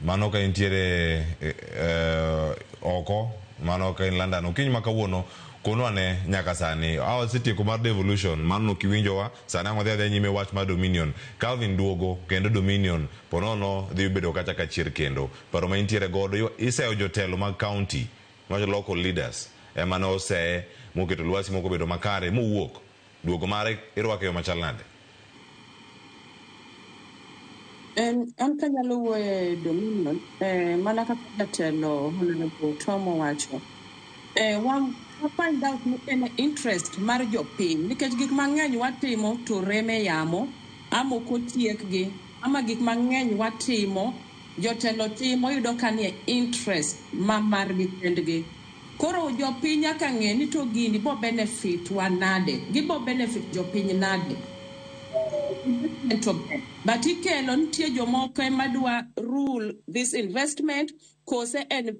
Mano ka intiere oko, mano ka in London. Okinyi ma kawuono, konwa ane nyaka sani. A wasetieko mar devolution, mano ok iwinjowa. Sani ang' wadhi adhiya nyime wach mar dominion. Calvin duogo kendo dominion ponono dhi bedo kacha ka chier kendo. Paro ma intiere godo, iseyo jotelo mag county, wacho local leaders, ema ne oseye moketo lwasi moko obedo makare mowuok. Duogo mare irwako e yo machal nade? An kanyalo wuoyo e Dominion, mana kaka jatelo Honorable Tom owacho, wa find out ni en interest mar jopiny nikech gik mang'eny watimo to rem e yamo ama ok otiekgi ama gik mang'eny watimo jotelo timo iyudo ka nie interest ma margi kendgi. Koro jopiny nyaka ng'e ni to gini bo benefit wa nade, gibo benefit jopiny nade. To ber. But ikelo nitie jomoko ema dwa rule this investment kose en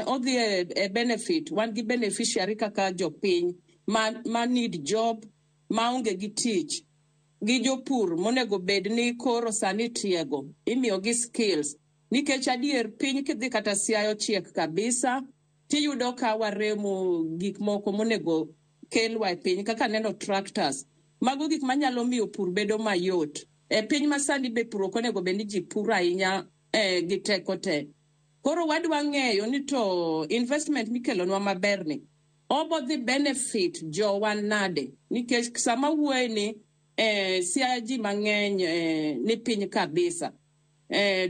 odhi e benefit wan gi beneficiary kaka jopiny ma need job maonge gi tich gi jopur monego bed ni koro sani tiego imiyo gi skills nikech adier piny kidhi kata Siaya ochiek kabisa tiyudo ka waremo gik moko monego kelwa e piny kaka neno tractors mago gik manyalo miyo pur bedo mayot e piny masani be pur ok onego bed ni ji puro ahinya gi teko te. Koro wadwa ng'eyo ni to investment mikelonwa maberni obo dhi benefit jowa nade nikech sama wuoye ni Siaya ji mang'eny ni piny kabisa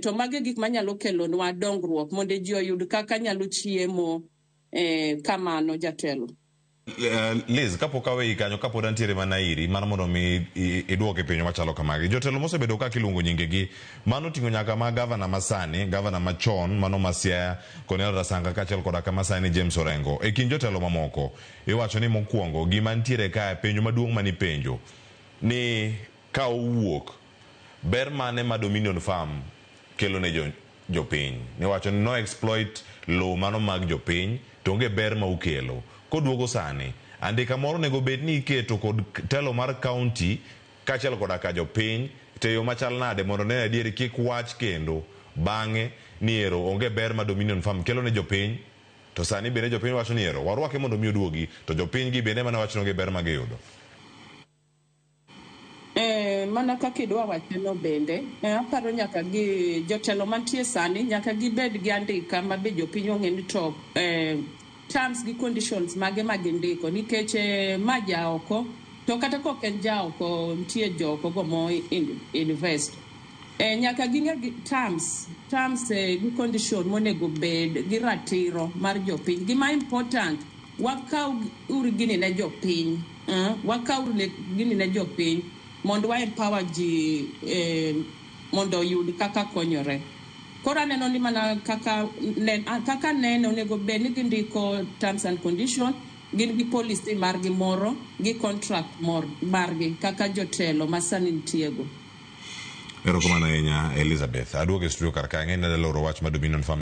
to magi gik manyalo kelonwa dongruok mondo ji oyud kaka nyalo chiemo kamano jatelo. Liz, kapok aweyi kanyo, kapod antiere mana iri, mar mondo mi iduoke penjo machalo kamagi. Jotelo mosebedo ka kiluongo nyingegi, mano oting'o nyaka ma gavana masani, gavana machon, mano ma Siaya, Cornel Rasanga kaachiel koda kama sani James Orengo. E kind jotelo mamoko, iwacho ni mokwongo gima ntiere kae penjo maduong' manipenjo ni ka owuok, ber mane ma Dominion Farm kelo ne jopiny? Niwacho ni no exploit lowo mano mag jopiny to onge ber ma ukelo. Koduogo sani, andika moro onego bed ni iketo kod telo mar county kaachiel koda ka jopiny to e yo machal nade mondo ne adieri kik wach kendo bang'e ni ero onge ber ma Dominion Farm kelo ne jopiny to sani bende jopiny wacho ni ero warwake mondo mi oduogi to jopiny gi bende mana wacho ni onge ber ma giyudo. Mana kaka idwa wacheno bende aparo nyaka gi jotelo mantie sani nyaka gibed gi andika ma be jopiny ong'e ni to terms gi conditions mage ma gindiko nikech ma jaoko to kata kok en jaoko nitie jooko go mo invest nyaka ging'e gi terms gi condition monego bed gi ratiro mar jopiny. Gima important wakaw uru gini ne jopiny wakaw gini ne jopiny mondo wa empower ji mondo oyud kaka konyore. Koro aneno ni mana kaka kaka nene onego bed ni gindiko terms and condition gin gi policy margi moro gi contract margi kaka jotelo ma sani nitiego. Erokamano ahinya Elizabeth. Aduogo e studio kar ka ang'e ni adwa loro wach mar Dominion Farm.